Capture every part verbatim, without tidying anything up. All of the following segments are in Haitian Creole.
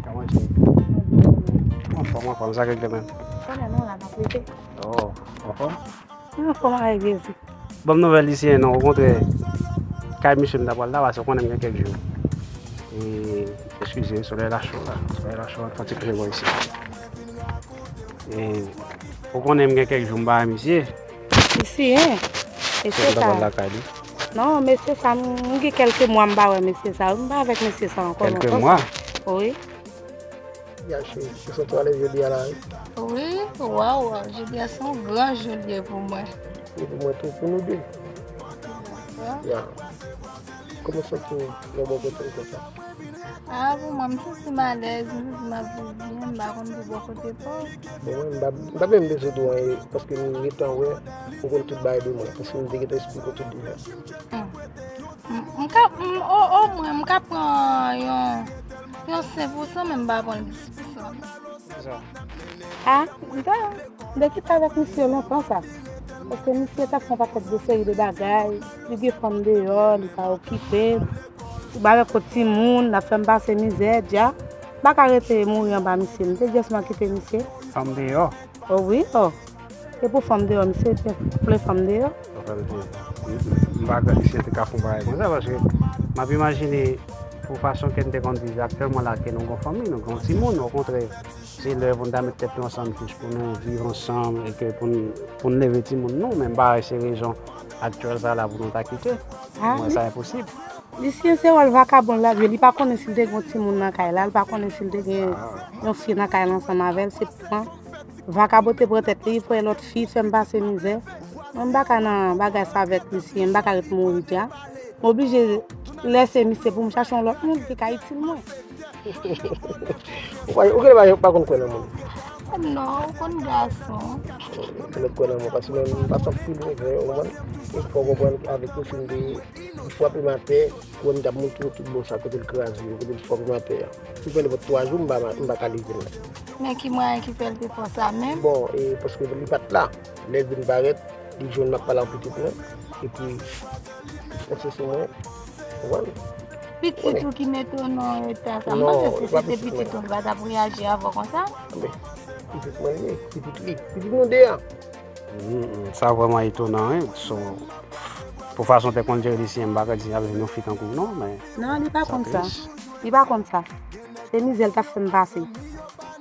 Kòman se? Anfòm, anfòm, sa k regle menm? Konnen nou la, n ap rete. Oh, anfòm? Anfòm avèk Jezi. Ban m nouvèl isi, non, okontrè, kay misye m ta pral la, paske w konnen m gen kèk jou. E, eskize, solèy la cho la. Solèy la cho, fò ti kouche bò isi. E, ou konnen m gen kèk jou m pa wè misye. Isi, en? Mesye sa. Non, mesye sa, m, m gen kèlke mwa m pa wè mesye sa. M pa avèk mesye sa ankò lontan sa. Kèlke mwa? Wi. Ya, cheri, ou santi w alèz jodi a la, wi? Wi, waw, jodi a se yon gran jou l ye pou mwen. E pou mwen tou, pou nou de. Ya. Kòman w santi w nan bò kote w konsa? A, pou mwen, m santi m alèz, m santi m ap viv byen, m pa konn pou bò kote pa w. Bon, mwen, m pa, m pa menm bezwen di w anyen, paske m gentan wè ou konn tout bagay de mwen, paske m te gentan esplike w tout deja. Hmm. M, m ka, m, o, omwen, m ka pran yon, yon senk pou san, men m pa pran dis pou san. Kisa? A, m ta, m te kite avèk misye lontan sa. Paske misye t ap fè yon pakèt de seri de bagay. Li gen fanm deyò, li pa okipe m. Li ba avèk kot timoun, l ap fè m pase mizè, dja. M pa ka rete mouri anba misye. M te just man kite misye. Fanm deyò? O wi, o. E pou fanm deyò, misye te vle fanm deyò. Anfen, m pa kwè misye te ka fè yon bagay konsa, paske m ap imajine pou fason ke n te konn viv aktyèlman la, ke nou gen yon fanmi, nou gen yon timoun, okontrè, se lè pou n ta met tèt nou ansanm jis pou nou viv ansanm e ke pou n, pou n leve timoun nou, men m pa wè se rezon aktyèl sa la pou nou ta kite. Pou mwen, sa enposib. Misye se wòl vakabon l ap jwe. Li pa konnen si l te gen yon timoun nan kay la. Li pa konnen si l te gen yon fi nan kay la ansanm avè l. Se pran vakabon te pran tèt li, li pran lòt fi, fè m pase mizè. Mwen, m pa ka nan bagay sa avèk misye. M pa ka ret mouri dja. M oblije lèse misye pou m chache yon lòt moun ki ka itil mwen. Ou pa, ou genlè pa, pa konn kwè nan moun. Non, ou konn gason. Ou genlè kwè nan moun, paske mwen, m pase anpil regret, ou konprann? E fò w konprann avèk yon fi m te, li frape m atè, wè m t ap montre w tout bò sa, kote l kraze yo, kote l frape m atè a. Li pran nenpòt twa jou, m pa, m pa ka leve l. Men ki mwayen ki fè l te fè sa menm? Bon, e paske li pa t la. Lè l vin parèt, li jwenn m ap pale ak pitit mwen, epi li fonse sou mwen, ou konprann? Pitit ou ki mete w nan eta sa. M panse si se te pitit ou, li pa t ap reyaji avè w konsa. Men, pitit mwen li ye, pitit li, pitit nou de a. Hmm, sa vrèman etonan, wi. So, pou fason te konn jere li, si m pa ka di avèk yon fi tankou w, non, men. Non, li pa konn sa. Li pa konn sa. Se mizè l t ap fè m pase.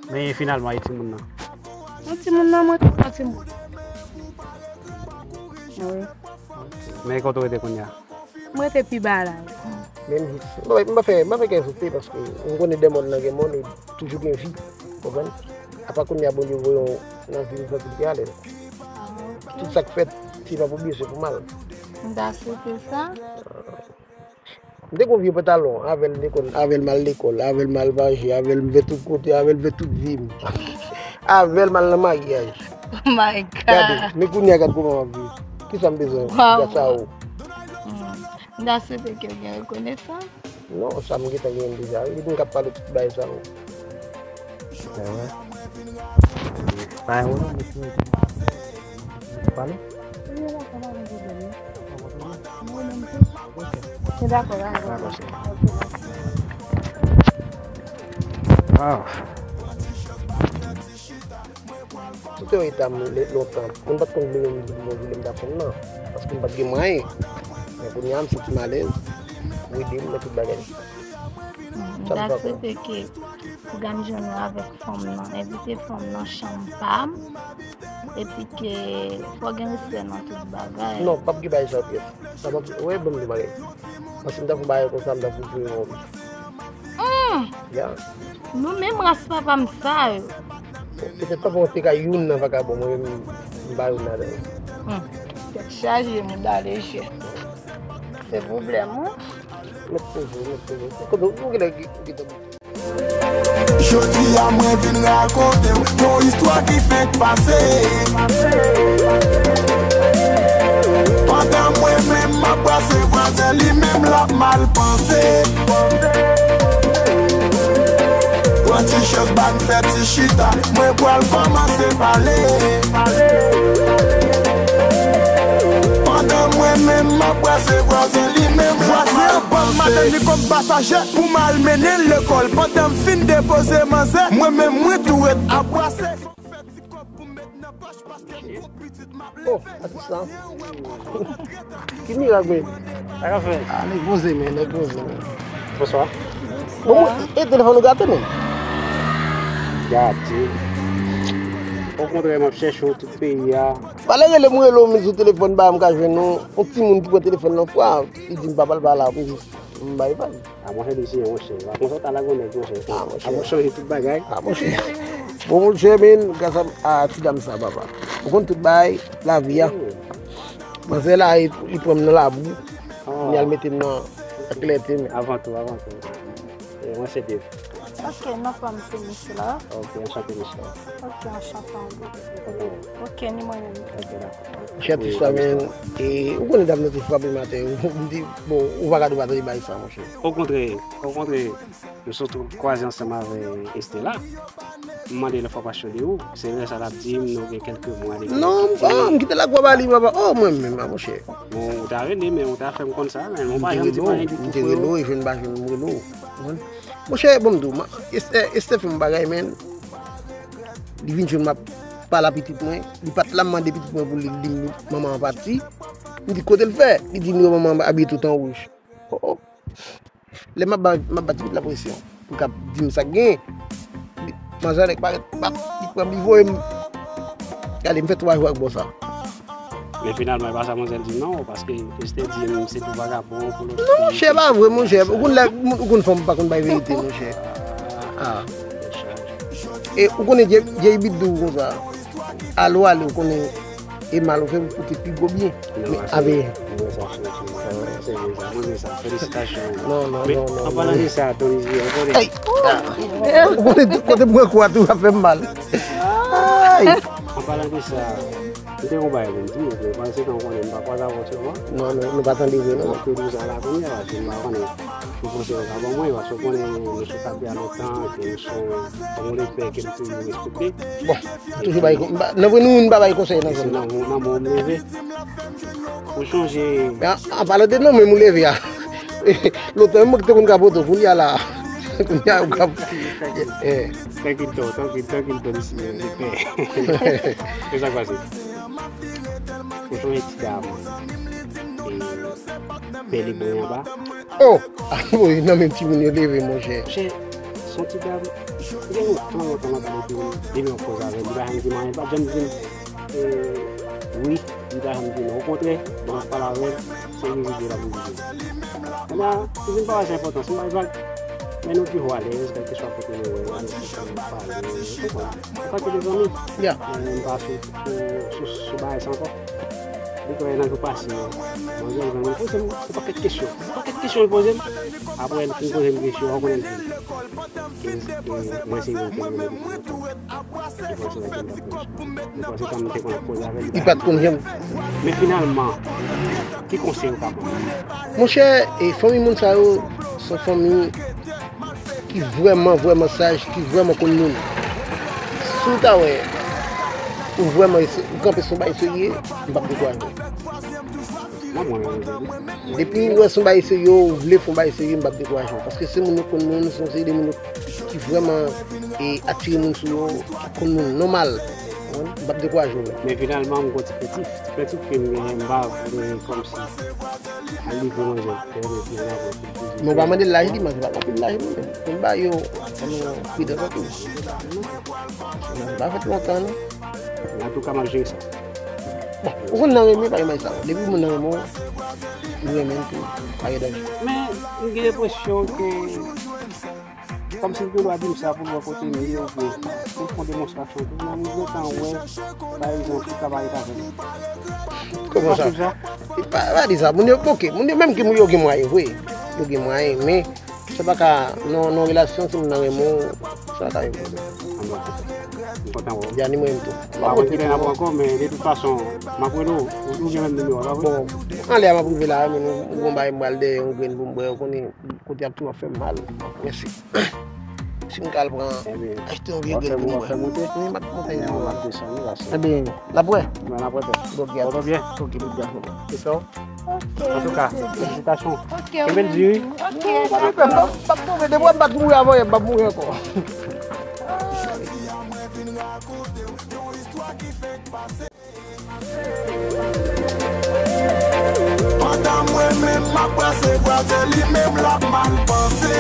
Men finalman, e timoun nan? Yon timoun nan, mwen tou, yon timoun. Wi. Men kote w rete kounye a? Mwen rete pi ba la. Men m jis, m pa, m pa fè, m pa fè kè sote, paske m konnen dè mòn nan gen mòn, e toujou gen vi, konprann? Apa kounye a Bondye voye w nan vi m, fè pou l pi alèz. Tout sa k fèt, se pa pou byen, se pou mal. M ta swete sa. M te gon vye pantalon, avè l lekòl, avè l m al lekòl, avè l m al manje, avè l m fè tout kote, avè l m fè tout vi m. Avè l m al nan maryaj. Oh my God. Gade, men kounye a gad kòman m ap viv. Kisa m bezwen gras a ou? Hmm. M ta swete ke w gen rekonesans. Non, sa m gentan genyen deja. Epi m k ap pale tout bagay sa yo. Ewen. Bagay ou non, mesye. Pale? Dakò, dakò. Dakò, cheri. Wow. Tout yon eta m lontan. Moun pa t konn vle menm di m bonjou lè m t ap fè m nan. Paske m pa t gen mwayen. Men kounye a, m santi m alèz. Ou ede m nan tout bagay. M ta swete ke Pou gade jan nou avèk fanm nan, envite fanm nan chanm pa m, epi ke fò gen respè nan tout bagay. Non, p ap gen bagay sa pyès. Sa p ap, wè, ban m di bagay. Paske m ta fè bagay konsa, m ta fè jwe yon. Hmm. Ya. Nou menm ras papa m sa yo. Petèt papa w te ka youn nan vakabon, mwen menm, m pa youn ladan yo. Hmm. Tèt chaje, mouda lejè. Se pwoblèm ou. Mèt poze w, mèt poze w. Kote w, ou genlè gen, gen tan. Jodi a mwen vin rakonte w yon istwa ki fenk pase. Pandan mwen menm m ap brase, vwazen li menm l ap mal panse. Pran ti chèz ba m fè ti chita, mwen pral kòmanse pale. Pandan mwen menm m ap brase, vwazen li menm l ap mal panse. Li kòm pasaje pou m al mennen l lekòl. Pandan m fin depoze manzè, mwen menm mwen tou ret ap brase. Fè ti kòb pou m met nan pòch paske m twò pitit m ap leve. Oh, atis la. Ki mirak, men? Sa ka fè? Ah, nèg poze, men, nèg poze, men. Bonswa. Bon, e telefòn ou gate, men? Gate. Okontrè, m ap chèche w tout peyi a. Pale rele m, rele w, men sou telefòn, ba m ka jwenn ou. Yon timoun ki pran telefòn nan fwa, li di m papa l pa la, m jis m bay vag. A, monchè, li siyen, monchè. Konsa w ta lage yon nèg, monchè. A, monchè. A, monchè, tout bagay. A, monchè. Bon, monchè, men, gras a, a ti dam sa, papa. Ou konn tout bagay, lavi a. Manzè la, li, li pran m nan labou. Li al mete m nan klète, men. Avan tou, avan tou. E, mwen se Dave. Ok, non pa m se Michela. Ok, anchante, Michela. Ok, anchante. Ok, ni mwen menm. Ok, dakò. Chè ti sa, men, e, ou konnen dam nan te frape m atè, m di, bon, ou pa ka di w pa tande bagay sa, monchè. Okontrè, okontrè, nou sot kwaze ansanm avè Estela. M mande l enfòmasyon de ou. Se lè sa l ap di m nou gen kèlke mwa depi nou kite. Non, m kite l ak bò ba li, papa. Oh, mwen menm, a, monchè. Bon, ou ta rele, men ou ta fè m konn sa, men ou pa janm di m anyen ditou, freo. M te rele w, e jwenn pa jwenn, m rele w. Monchè, bon, m di w, Estè, Estè fè m bagay, men. Li vin jwenn m ap pale a pitit mwen. Li pa t la, m mande pitit mwen pou li, li di m manman an pati. M di kote l fè? Li di m yo manman an abiye tout an wouj. Oh, oh. Lè m ap ba, m ap ba ti pitit la presyon pou l ka di m sa k genyen. Li, manzè nèg parèt, pap, li pran m, li voye m. Gade, m fè twa jou ak bò sa. Men finalman, e pa sa manzè di non, paske Estè di m se pou vagabon, pou lòt fi. Non, monchè, pa vre, monchè. Ou konn lè, ou konn fanm pa konn bay verite, monchè. Ah. E ou konnen Djey, Djey Bit di w konsa. Ale w ale, ou konnen e mal ou fè pou koute pi gwo byen. Men avè. Mwen sa, mwen sa, mwen sa. Felisitasyon. Non, non, non, non. An palan de sa, Tonizi, ou konnen. Ou konnen kote mwen kwa tou, sa fè m mal. Ay! An palan de sa, m te gon bagay pou m di w, men panse ke w konnen m pa kwaze avè w sèlman. Non, non, nou pa tande vre, non. Mwen te di w sa la kounye a, paske m pa konnen ki konsèy w ka ban mwen, paske w konnen nou sou tab la lontan, ke nou se yon lepè ke m toujou respekte. Bon, toujou bay kon-, m pa, nan vre nou, nou pa bay konsèy nan zòn nan. Nan, nan, nan, m leve. Ou chonje. An, an palan de non, men m leve a. Lontan, mwen ki te konn ka poto, kounye a la. Kounye a, ou ka. Trankil, trankil. Eh. Trankil, to, trankil, trankil, to, mesye, lepè. Se sa k pase. Ou chonje ti dam. E, bèl e bon anba. Oh! Wi, nan men timoun yo leve, monchè. Monchè, se yon ti dam, gen lontan, lontan, lontan, depi, depi m ap koze avè l, li pa janm di m anyen, li pa janm di m, eh, wi, li pa janm di non. Okontrè, lè m ap pale avè l, se vizite l ap vizite m. Kounye a, li vin pa wè sa enpòtan, si m bay vag, men nou pi alèz, kèlkeswa kote nou wè, nou pale, ou konprann. Antanke de zanmi, yeah, men m pa sou, sou, sou, sou bagay sa ankò. Li kwè nan jou pase yo. Manzè vin poze m yon pakèt kesyon. Yon pakèt kesyon li poze m. Apre li fin poze m kesyon, ou konnen li di, ke, ke mwen se yon ke mwen. Li panse la ke m t ap pran chans. Li panse tanm te konn ap koze avè l, li pa t konn janm. Men finalman, ki konsèy ou ka ban mwen? Monchè, e fanmi moun sa yo, se yon fanmi ki vrèman, vrèman saj, ki vrèman konn moun. Si w ta wè, ou vrèman, ou kanpe sou yon bagay serye, m p ap dekouraje w. Depi ou wè se yon bagay serye, ou vle fè yon bagay serye, m p ap dekouraje w. Paske se moun yo konn moun, se yon seri de moun yo ki vrèman, e, atire moun sou yo, ki konn moun nòmal. M p ap dekouraje w, men. Men finalman, m gon ti krentif. Ti krentif ke m genyen, m pa vle kòmsi al livre manzè, fè yon ti Men w pa mande l laj li, manzè pa gen anpil laj non, men. Pou l ba yo, ann pridans anpil. Sa pa fèt lontan non. Antouka, m ap jere sa. Bon, ou konn nan renmen, pa gen bagay sa. Depi moun nan renmen w, ou renmen l tou, pa gen danje. Men, m gen enpresyon ke kòmsi l gen dwa di m sa pou l wè kote m ye oubyen pou l fè yon demonstrasyon tou. Men m gentan wè, pa egzanp, ou ka parèt avè m. Kòman sa? Ou pa suiv sa? Pa, pa di sa. Moun yo, oke, moun yo menm ki moun yo gen mwayen vre. Yo gen mwayen, men se pa ka nan, nan relasyon, si moun nan renmen w, sa ka yon pwoblèm. M kontan wè w. Diani mwen menm tou. M pa konn kilè n ap wè ankò, men de tout fason, m ap rele w. Ou, ou gen menm nimewo a, pa vre? Bon, anlè a m ap rive la, men nou, ou gon bagay m pral dèyè, yon grenn pou m bwè, ou konnen. Kote ap tou ap fè m mal. Mèsi. Si m ka al pran, achte yon vye grenn pou mwen. Wi, m ap monte yon vye grenn. Ebyen, n ap wè. Bon, byen. Antouka, felisitasyon. Kenbe l di wi. M ap tonbe, depi w ap bat mouri avan yè, m ap mouri ankò. Pandan mwen menm m ap brase, vwazen li menm l ap mal panse.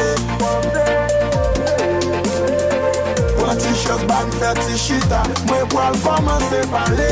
Pran ti chans, ba n fè ti chita, mwen pral kòmanse pale.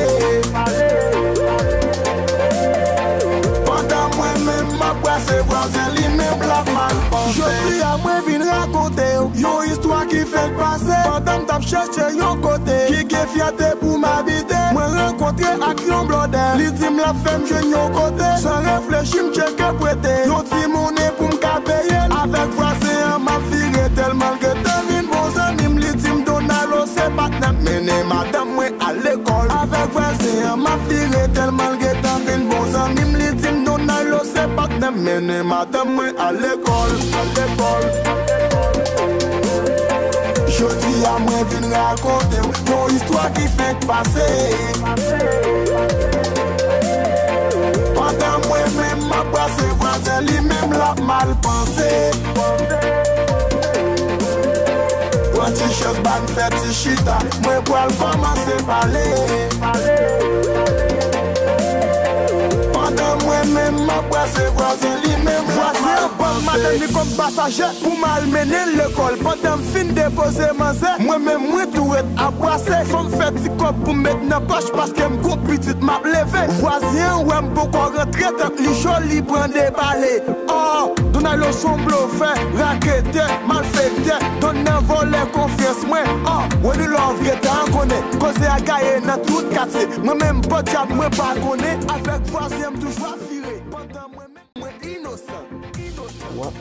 Pandan mwen menm m ap brase, vwazen li menm l ap mal panse. Jodi a mwen vin rakonte w yon istwa ki fèk pase. Pandan m t ap chèche yon kote ki gen fyète pou m abite, mwen rankontre ak yon blòdè. Li di m l ap fè m jwenn yon kote. San reflechi, m tcheke prete yon ti monnen pou m ka peye l. Avèk vwazen an, m ap vire tèlman l gentan vin bon zanmi m. Li di m Donalo se patnè m mennen madanm mwen al lekòl. Avèk vwazen an, m ap vire tèlman l gentan vin bon zanmi m. Li di m Donalo se patnè m mennen madanm mwen al lekòl. Al lekòl. Jodi a mwen vin rakonte w yon istwa ki fenk pase. Pandan mwen menm m ap brase, vwazen li menm l ap mal panse. Pran ti chans, ba n fè ti chita, mwen pral kòmanse pale. Pandan mwen menm m ap brase, vwazen li menm l ap mal panse. Vwazen an ban m madanm li kòm pasaje pou m al mennen l lekòl. Pandan m fin depoze manzè, mwen menm mwen tou ret ap brase. Fò m fè ti kòb pou m met nan pòch paske m gon pitit m ap leve. Vwazen an wè m poko rantre, tèt li cho, li pran de pale. Oh, Donalo se yon blofè, raketè, malfektè. Don nan vòlè konfyans mwen. Oh, Wenilove gentan konnen. Koze a gaye nan tout katye. Mwen menm podyab mwen pa konnen. Avèk vwazen m toujou ap vire. Pandan mwen menm mwen inosan. Inosan. Wow.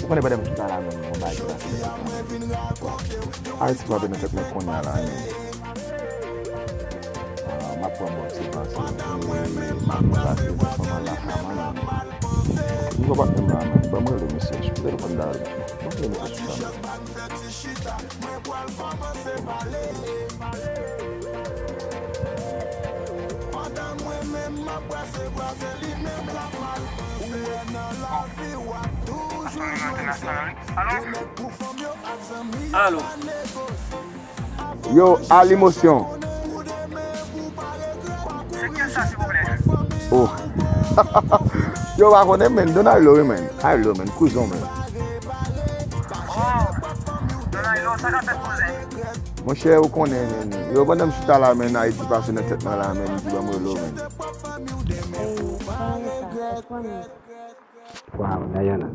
Ou konnen pandan m chita la menm, yon bagay ki pase nan tèt mwen. Ayiti frape nan tèt mwen kounye a la menm. Ah, m ap pran bò se pase. E, m ap pase bò fanm an la, a, man. M wè pa menm la, man. Ban m rele mesye, si w te konn dal. Ban m rele mesye sou sa. Pandan mwen menm m ap brase, vwazen li menm l ap mal panse. Ou wè nan lavi w ap toujou jwenn sa. Alo. Yo, al emosyon. Se kiyès sa, silvouplè? Oh. Yo, pa konnen, men. Donalo, wi, men. Alo, men. Kouzon, men. Oh. Donalo, sa k ap fèt, kouzen? Monchè, ou konnen, men. Yo, pandan m chita la, men, Ayiti pase nan tèt mwen la, men, m di ban m rele w, men. Ey, sa rele sa? Tèt pran m. Waw, Dayana.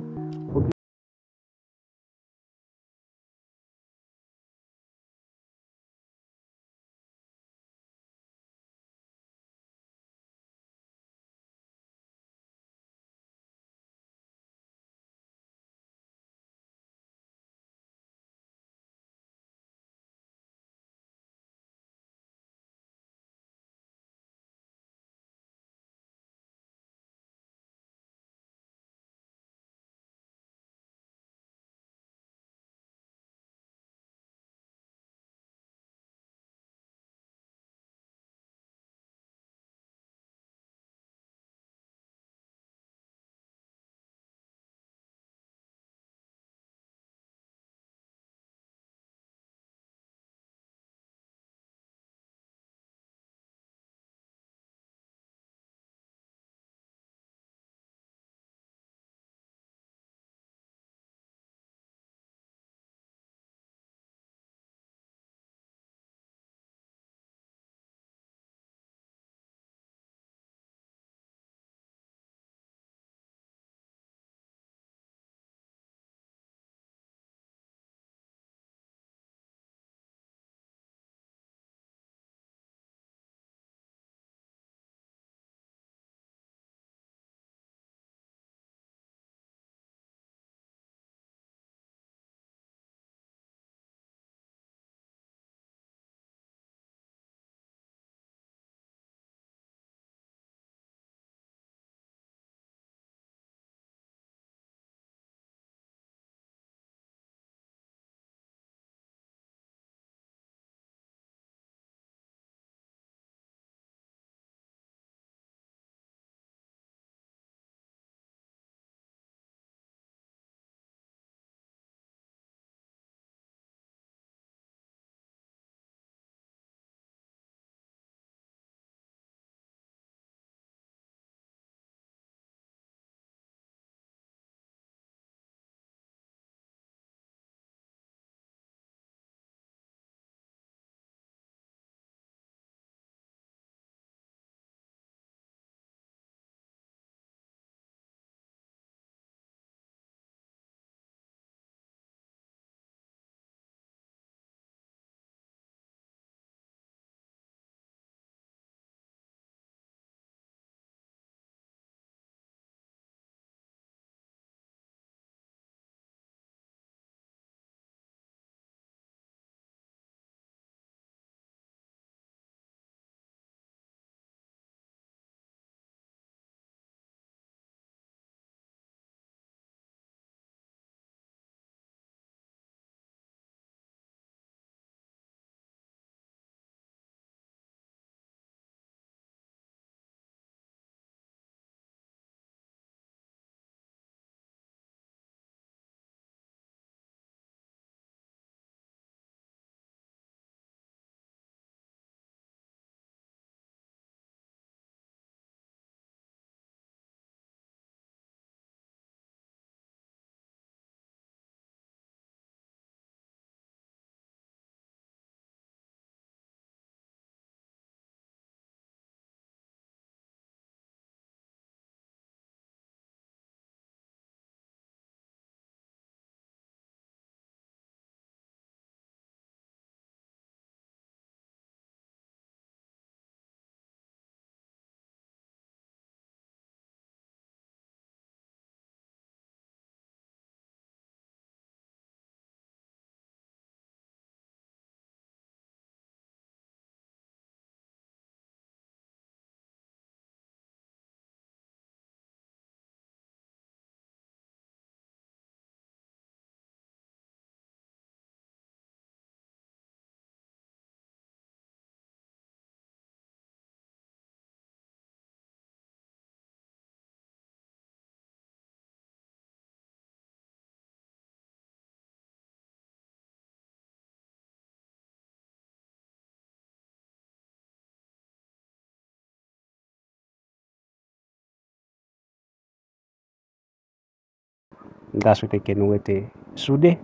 M ta swete ke nou rete soude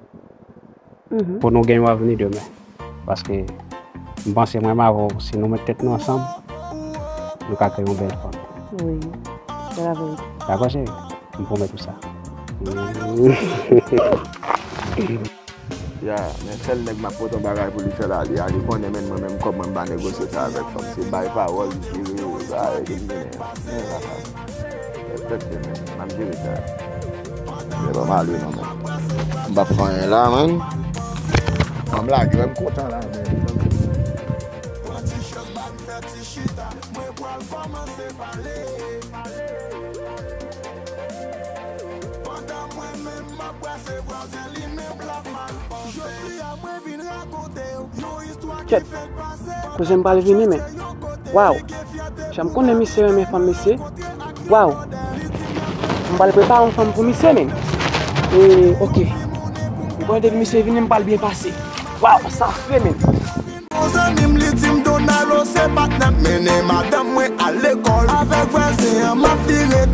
pou nou gen yon avni demen. Paske m panse mwen menm avè w, si nou met tèt nou ansanm, nou ka kreye yon bèl fanmi. Wi, se la verite. Dakò, cheri? M pwomèt ou sa. Ya, men sèl nèg m ap pote yon bagay pou li, sèl Ali a. Li konnen, men mwen menm kòb mwen, m pa negosye sa avèk fanm. Se bay pawòl, jere bagay ke m genyen. Men la sa. Respekte, men m ap jere sa. Se pa mal, wi, non, men. M p ap fè anyen la, man. Fanm lage, m kontan la, men. Kèt. Kouzen m pral vini, men. Waw. Jan m konnen misye renmen fanm, mesye. Waw. M pral prepare yon fanm pou misye, men. E, oke. M konnen depi misye vini, m pral byen pase. Waw, sa fre, men. Yon zanmi m, li di m, Donalo, se patnè m mennen madanm mwen al lekòl. Avèk vwazen an, m ap vire